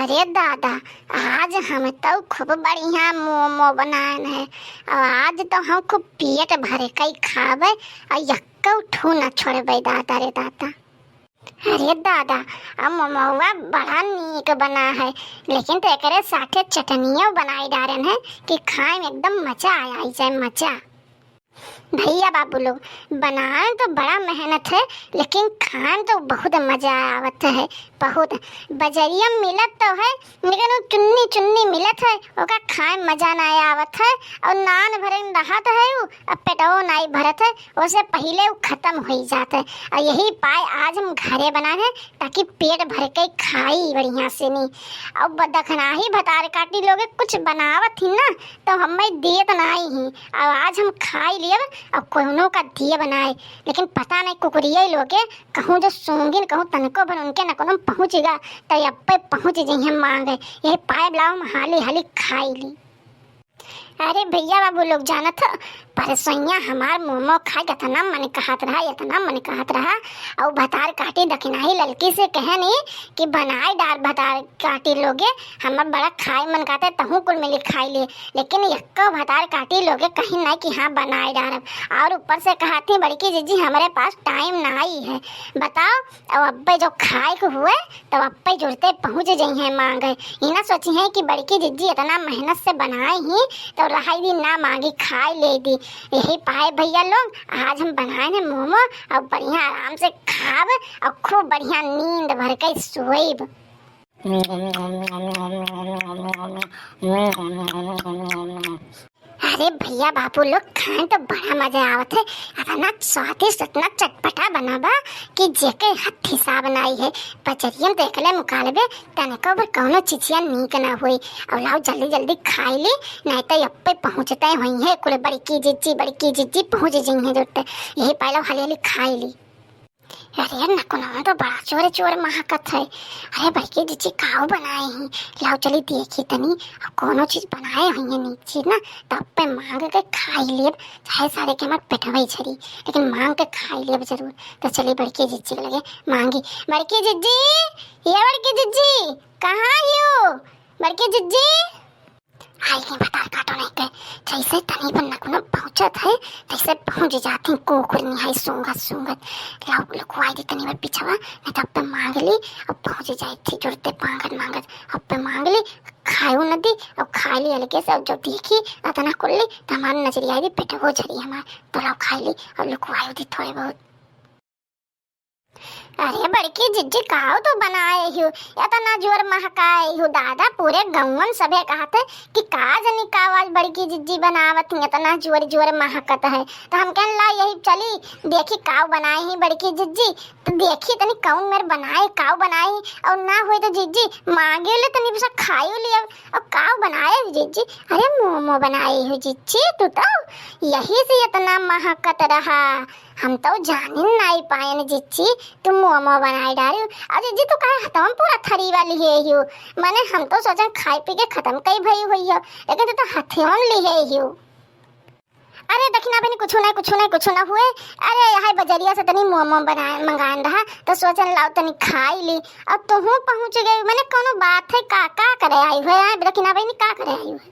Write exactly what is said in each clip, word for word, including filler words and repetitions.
अरे दादा, आज हम तो खूब बढ़िया मोमो बनाएन है, और आज तो हम खूब पेट भर के ही खाबे, और यक्को ठू न छोड़बे दादा रे दादा। अरे दादा, अब मोमोवा बड़ा नीक बना है, लेकिन तो एकरे साथे चटनियो बनाई डारेन है कि खाए में एकदम मजा आ, आई जाए मजा। भैया बाबू लोग, बनाए तो बड़ा मेहनत है, लेकिन खाए में तो बहुत मजा आवत है, बहुत। बजरिया में मिलत तो है, लेकिन वो चुन्नी चुन्नी मिलत है, ओका खाए में मजा ना आवत है, और नान भरे में रहत है उ, अब पेटवो नाई भरत है, ओसे पहिले उ खत्म होई जात है। और यही पाए आज हम घरे बनाए हैं, ताकि पेट भर के खाई बढ़िया से नी। अब दखनाही भतार काटी लोगे कुछ बनावत ही ना, तो हमें देत नाई ही। अब आज हम खाई लियब, अब कोनो का दिए बनाए, लेकिन पता नहीं कुकुरिया लोगे कहूँ जो सूंगिन कहूँ तनको भर उनके न कोनो पहुँचेगा, तो अब्बे पहुँच जइहें मांगे। यही पाए लाओ हम हाली हाली खाई ली। अरे भैया बाबू लोग, जानत हो, परसोइया हमार मोमो खाए के इतना मन कहत रहा, इतना मन कहत रहा, और भतार काटी दखिनाही ललकी से कहनी कि बनाए डार भतार काटी लोगे, हमार बड़ा खाए मन कहत है, तहूँ कुल मिली खाई ले। लेकिन यक्को भतार काटी लोगे कहीं नहीं कि हाँ बनाए डारब, और ऊपर से कहत ही बड़की जिज्जी हमरे पास टाइम नाई है। बताओ, अब अब्बे जो खाए के हुए, तब अब्बे जुरते पहुँच जइहें मांगे। ई ना सोचिहें कि बड़की जिज्जी इतना मेहनत से बनाए ही, तो रहाई दी ना मांगी, खाए ले दी। यही पाए भैया लोग, आज हम बनाए हैं मोमो, अब बढ़िया आराम से खाब, और खूब बढ़िया नींद भर के सोइब। अरे भैया बाबू लोग, खाए तो बड़ा मजा आवत है। इतना स्वादिष्ट, इतना चटपटा बना बा कि जेके हद हिसाब नाई है। बजरिया में देखले मुकालबे तनिको भर कौनो चीजिया नीक ना होई। और लाओ जल्दी जल्दी खाई ली, नहीं तो अब्बे पहुँचते होइहें कुल बड़की जिज्जी, बड़की जिज्जी पहुँच जइहें जुरते। यही पाए लाओ हाली हाली खाई ली। अरे नकुनवा तो बड़ा जोर जोर महकत है। अरे बड़की जिज्जी काऊ बनाए ही, लाओ चली देखी तनी, अब कौनो चीज बनाए होइहें नीक चीज ना, तब पे मांग के खाई लेब, चाहे सारे के हमार पेटवा ही झरी, लेकिन मांग के खाई लेब जरूर। तो चली बड़की जिज्जी के लगे मांगी। बड़की जिज्जी, ये बड़की जिज्जी, कहाँ हियो? बड़की जिज्जी। आई के भतार काटो नहीं के, जैसे तनी पर नकुना पहुँचत है, तैसे पहुँच जाती कुकुर निहाई सूंघत सूंघत। लाओ लुकवाई दी तनी पर पिछवा, नहीं तो अब्बे मांग ली, अब पहुँच जाई थी जुरते मांगत मांगत, अब्बे मांग ली, खायो न दी, अब खाई ली अलगे से, अब जब देखी अतना कुल ली, तो हमार नजरिया आई दी, पेटवो झरी हमार, तो लाओ खाई ली, अब लुकवाई दी थोड़े बहुत। अरे बड़की जिज्जी, काऊ तू बनाए हियो, इतना जोर महकाए हियो दादा, पूरे गौवन सभे कहत है कि का जनी काऊ आज बड़की जिज्जी बनावत ही, इतना जोर जोर महकत है। तो हम कहन ला यही चली देखी काऊ बनाए ही बड़की जिज्जी, तो देखी तनी कौन मेर बनाए, काऊ बनाए ही, और ना होई तो जिज्जी मांगे ले तनी बस खायू ले अब, अब काऊ बनाए हो जिज्जी? अरे मोमो बनाए हो जिज्जी, तू तो यही से इतना महकत रहा, हम तो जानिन नाई पायन जिज्जी, तू मोमो बनाए डारियो। अरे जिज्जी, तू काहे हथवा में पूरा थरी वाली है हियो? माने हम तो सोचन खाए पी के खत्म कई भई हुई हो, लेकिन तू तो हथवा में ली है हियो। अरे दखिना बहिनी, कुछ नहीं, कुछ नहीं, कुछ ना हुए। अरे यहाँ बजरिया से तनी मोमो बनाए, मंगान रहा, तो सोचन लाओ तनी खाई ली। अब तुहू पहुँच गई, माने कौनो बात है का, का करे आई हुए? हाँ दखिना बहिनी, का करे आई हुए?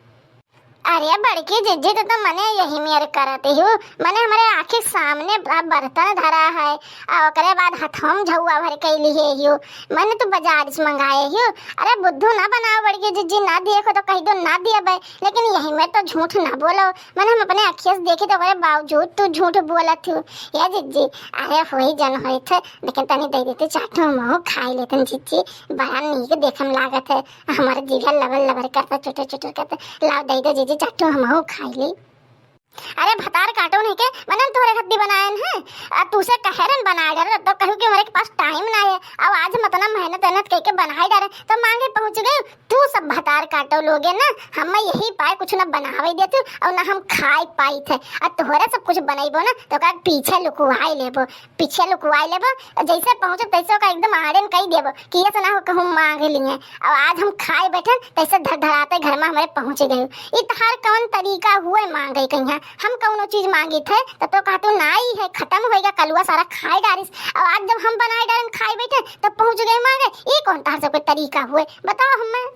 अरे बड़की जिज्जी, तो, तो मने यही मेर करत हियो, मने हमरे आँखी के सामने ब-, बर्तन धरा है, और ओकरे बाद हथवा में झौआ भर के लिहे हियो, मने तू बाजार से मंगाए हियो। अरे बुद्धू ना बनाओ बड़की जिज्जी, ना दिए को तो कह दो ना दिए बे, लेकिन यही में तो झूठ ना बोलो, मने हम अपने अँखिया से देखी तो ओकरे बावजूद तू झूठ बोलत हियो। ए जिज्जी, अरे होई जन होई थे, लेकिन तनी दे देते चाटू, हमहू खाई लेतन जिज्जी, बड़ा नीक देखे में लागत है। हमार जीभा लबर लबर करता, चुटुर चुटुर करता। लाओ, दे दो जीजी, चाटू हमहू खाई ली। अरे भतार काटो नहीं के, मने तोहरे खद्दी बनायन है। आ तू से कहे रहन बनाए डारे, तब तो कहू कि हमारे के पास टाइम ना है। अब आज हम इतना मेहनत, मेहनत करके बनाए डारे, तो मांगे पहुँच गए। तू सब भतार काटो लोगे ना, हम यही पाए कुछ ना बनावे देतू और ना हम खाए पाई थे। आ तोहरे सब कुछ बनैबो ना, तो का पीछे लुकुआई लेबो। पीछे लुकवाई लेबो, जैसे पहुँचब तैसे ओका एकदम आड़े में कही देबो कि ये से ना हो कहूँ मांग लिए। अब आज हम खाए बैठन तैसे धड़धड़ाते घर में हमारे पहुँच गए। ई तहार कौन तरीका हुए मांगे कहिया? हम कउनो चीज मांगित है, त तू कहतू, "नाई है, खतम होइगा, कलुआ सारा खाइ डारिस।" अब आज जब हम बनाइ डारेन, खाइ बैठे, तब पहुँच गए मांगे। ई कौन तहार सबके तरीका हुए? बताओ हमें।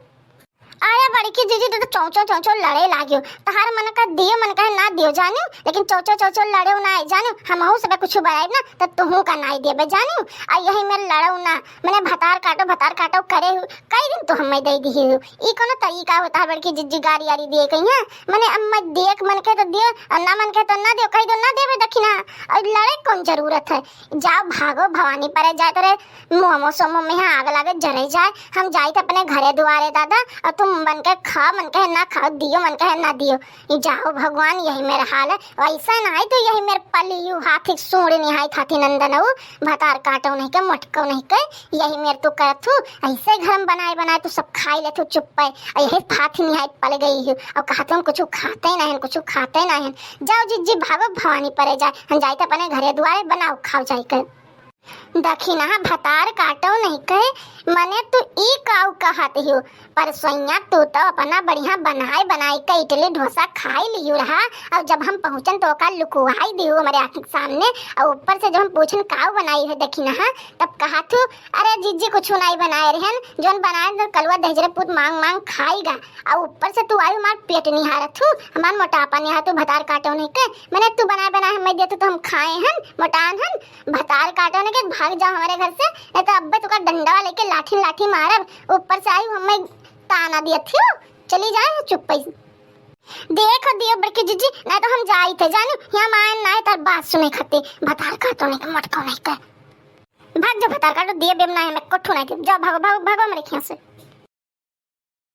अरे बड़की जिज्जी, तू तो चौचो चौचो लड़े लाग्यो। तहार मन का दियो, मन कहे ना दियो जानियो, लेकिन चौचो चौचो लड़ेउ नाई जानियो। हमहू सब कुछ बनाइब ना, त तुहू का नाई देबे जानियो। आ यही मेर लड़ेउ ना, मने भतार काटो, भतार काटो करे हु, कई दिन तो हमें दे दिए हु। ई कौनो तरीका होता है बड़की जिज्जी गारी आरी दिए कहिया? मने अब मैं देख मन के तो दियो, और ना मन के तो ना दियो, कही दो ना देबे दखिना। और लड़े कौन जरूरत है? जाओ भागो भवानी परे जाए, तोरे मोमो सोमो में यहाँ आग लागे जरे जाए। हम जाइत अपने घरे दुआरे दादा, और तुम मन के खाओ, मन के ना खाओ, दियो मन के ना दियो। ई जाओ भगवान, यही मेर हाल है। वैसा ना है तो यही मेर पलियू हाथी सूंड निहाई थाथी नंदन हऊ। भतार काटो नहीं के, मटको नहीं के, यही मेर तू करत हू। ऐसे घर में बनाए बनाए तू सब खाई लेत हू चुप्पे। और यही फाथी निहाई पल गई हू। और कहत हूँ कुछ खाते नहीं, कुछ खाते नहीं। जाओ जिज्जी भागो भवानी परे जाए, हम जाइत अपने घरे दुआरे बनाओ खाओ जाए के। दखिना भतार काटो नहीं कहे, मने तू ई काऊ कहत हियो? परसोइया तू तो अपना बढ़िया बनाए बनाए के इडली डोसा खाई लियो रहा, और जब हम पहुँचन तो ओका लुकुआई दियो हमारे आँख के सामने, और ऊपर से जब हम पूछन काऊ बनाई है दखिना, तब कहत हू, "अरे जिज्जी कुछ नहीं बनाए रहन, जोन बनाए तो कलुआ दहिजरे पूत मांग मांग खाईगा।" और ऊपर से तू आयु हमार पेट निहारत हू, हमार मोटापा निहारत हू, भतार काटो नहीं के, मने तू बनाए बनाए हमें देतू तो हम खाए हन, मोटान हन, भतार काटो नहीं के, भाग जाओ हमारे घर से, नहीं तो अब्बे तुका डंडवा लेके लाठी लाठी मारब। ऊपर से आई हमें ताना दियत हियो, चली जाए चुप्पे से। देख दियो बड़की जिज्जी, नहीं तो हम जाइत है जानियो, यहाँ मायन ना है तार बात सुने खातिर। भतार काटो नहीं के, मटको नहीं के। भाग जाओ भतार काटो, दिए बेम ना है, मैं कोठू नहीं दियो। जाओ भागो, भागो, भागो हमारे यहाँ से।